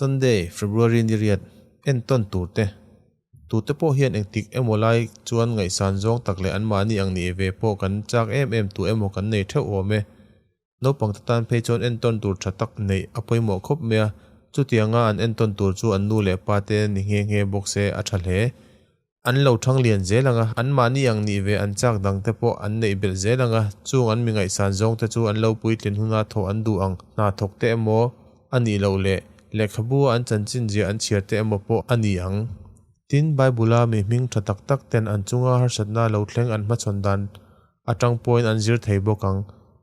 Sunday, February ni riat, entawn tur te. Tute pawh hian engtik emaw lai chuan ngaihsan zawng tak leh anmahni ang nih ve pawh kan chak em em tu emaw kan nei theuh awm e. Naupang te tan phei chuan entawn tur tha tak neih a pawimawh khawp mai a, chutianga an entawn tur chu an nu leh pa te ni nghe nghe bawk se a tha hle. An lo thang lian zel ang a, anmahni ang nih ve an chak dang te pawh an neih belh zel ang a, chung an mi ngaihsan zawng te chu an lo puitlin huna thawh an duh ang hna thawk te emaw a nih loh leh lehkhabu a an chanchin ziah an chhiar te emaw pawh a ni ang. Tin, Bible-a mi hming tha tak tak ten an chunga harsatna lo thleng an hmachhawn dan atang pawhin an zir thei bawk ang.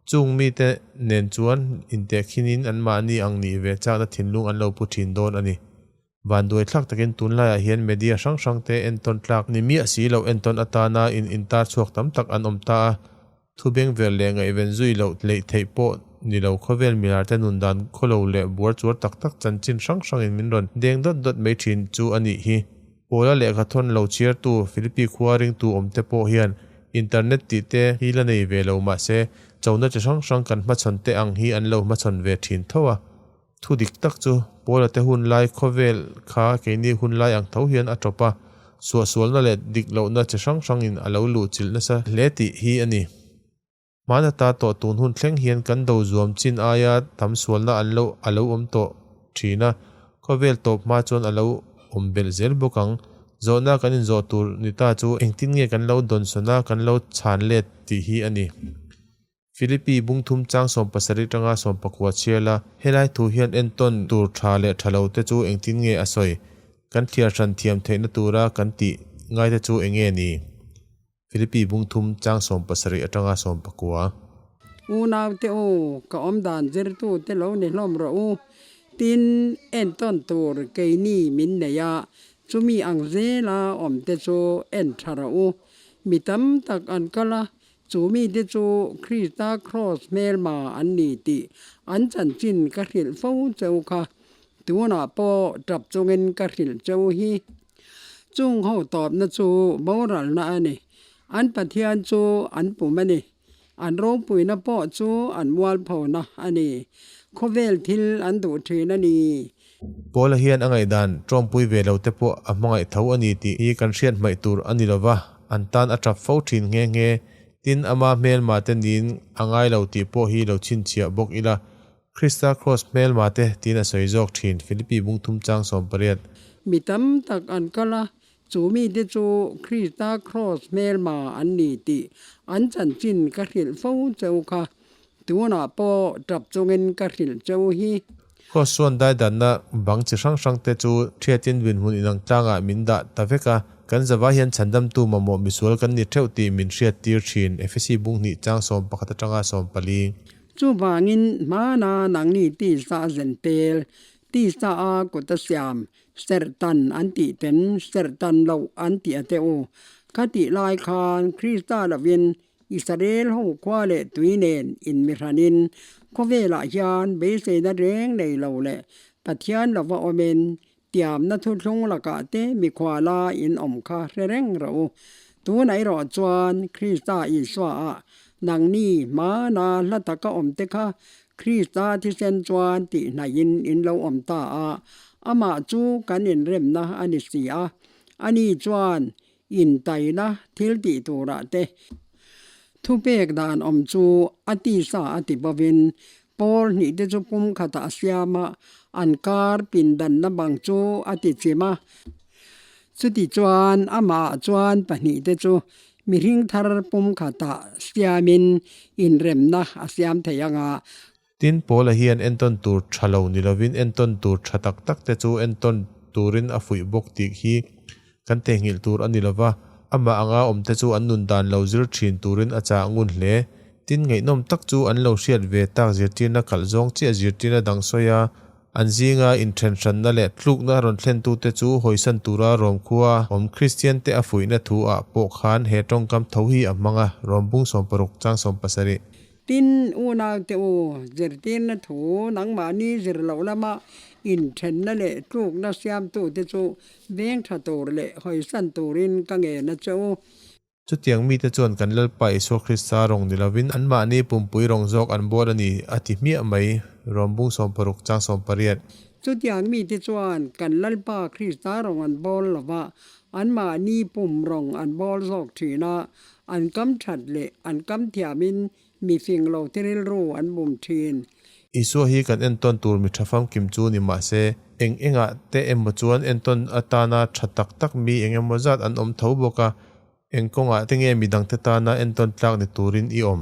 Chung mite nen chuan intehkhinin anmahni ang nih ve chakna thinlung an lo pu thin dawn a ni. Vanduai thlak takin tunlaiah hian media hrang hrangte entawn tlak ni miah si loh entawn atana in intar chhuak tam tak an awm ta a, thu beng vel leh ngaihven zui loh hleih theih pawh ni lo khawvel milarte nun dan khawlo leh buar chuar tak tak chanchin hrang hrangin min rawn deng dawt dawt mai thin chu a nih hi. Pawla lehkha thawn lo chhiartu Philippi khua ringtu awmte pawh hian internet tih te hi la nei ve lo mahse chona chi hrang hrang kan hmachhawn te ang hi an lo hmachhawn ve thin tho a. Thu dik tak chu Paula te hun lai khawvel kha keini hun lai ang tho hian a tawp a, suahsualna leh dik lohna chi hrang hrangin a lo luh chilh nasa hle tih hi a ni. Hmana ta tawh tun hun thleng hian kan do zuam chin aia tam sualna an lo a lo awm tawh thin a, khawvel tawp hma chuan a lo awm belh zel bawk ang. Zawhna kan inzawh tur ni ta chu engtin nge kan lo dawnsawn a, kan lo chhan let tih hi a ni. Philippi bungthum chang 17 tanga 19 chhial a, helai thu hian entawn tur tha leh tha lo te chu engtin nge a sawi? Kan thliar hran thiam theihna tura kan tih ngai te chu eng nge ni? Philippi bungthum chang 17 atanga 19. Unau te u, ka awm dan zirtu te lo ni hlawm rawh u. Tin, entawn tur keini min nei a, chumi ang zela awm te chu en tha rawh u. Mi tam tak an kal a, Chu mite chu Krista Kraws hmelma an ni tih an chanchin ka hrilh fo cheu kha. Tunah pawh tap chungin ka hrilh cheu hi. Chung ho tawpna chu boralna a ni. An Pathian chu an pum a ni. An ropuina pawh chu an mualphona a ni. Khawvel thil an duh thin a ni. Paula hian a ngaihdan tawmpui ve lo te pawh a hmangaih tho a ni tih hi kan hriat hmaih tur a ni lova, an tan a tap fo thin nghe nghe. Tin, ama hmelma te niin a ngai lo tih pawh hi lo chhinchhiah bawk ila. Krista Kraws hmelma te tiin a sawi zawk thin, Philippi bungthum chang 18. Mi tam tak an kal a, chu mite chu Krista Kraws hmelma an ni tih an chanchin ka hrilh fo cheu kha. Tunah pawh tap chungin ka hrilh cheu hi. Kraws chuan daidanna bang chi hrang hrang te chu thiatin dinhmun inang tlangah min dah ta vek a, kan zavai hian chhandamtu mamawh misual kan ni theuh tih min hriat tir thin, Efesi bung hnih chang 11 atanga 14. Chuvangin hmana nangni tisa a zen tel, tisa a kut a siam, serhtan an tih ten serhtan loh an tih a teh u. Khatih lai khan Krista lovin Israel ho khua leh tui nen inmihranin khawvelah hian beiseina reng nei lo leh Pathian lova awmin tiamna thuthlung lakah te mikhuala in awm kha hre reng rawh u. Tunah erawh chuan Krista Isua ah nangni hmana hla taka awm te kha Krista thisen chuan tihhnaihin in lo awm ta a, amah chu kan inremna a ni si a. Ani chuan Intaina thil tih turah te thupek dan awm chu a tisa a ti bovin pawl hnih te chu pum khatah a siam a, an kar pindanna bang chu a ti chim a. Chuti chuan amah chuan pahnih te chu mihring thar pum khatah siamin inremna a siam thei ang a. Tin, Paula hian entawn tur tha lo ni lovin entawn tur tha tak tak te chu entawn turin a fuih bawk tih hi kan theihnghilh tur a ni lova, amah anga awmte chu an nun dan lo zir thin turin a chah ngun hle. Tin, ngaihnawm tak chu an lo hriat ve tak zirtirna kalh zawng chiah zirtirna dang sawi a, an zinga inthenhranna leh tlukna rawn thlentute chu hawisan tura Rom khua awm Kristiante a fuihna thu ah pawh khan he tawngkam tho hi a hmang a, Rom bung 60 chang 17. Tin, unaute u, zirtirna thu nangmahni zir loh lama inthenna leh tlukna siamtute chu veng tha tur leh hawisan turin ka ngen a che u. Chutiang mite chuan kan Lalpa Isua Krista rawng ni lovin anmahni pumpui rawng zawk an bual a ni, a ti hmiah mai, Rom bung 60 chang 18. Chutiang mite chuan kan Lalpa Krista rawng an bawl lo va, anmahni pum rawng an bawl zawk thin a, an kam that leh an kam thiamin mi fing lo te rilru an bum thin. Isua hi kan entawn tur mi tha famkim chu ni mah se, eng engah te emaw chuan entawn atana tha tak tak mi eng emaw zat an awm tho bawk a, eng kawngah te nge midangte tana entawn tlak ni turin i awm?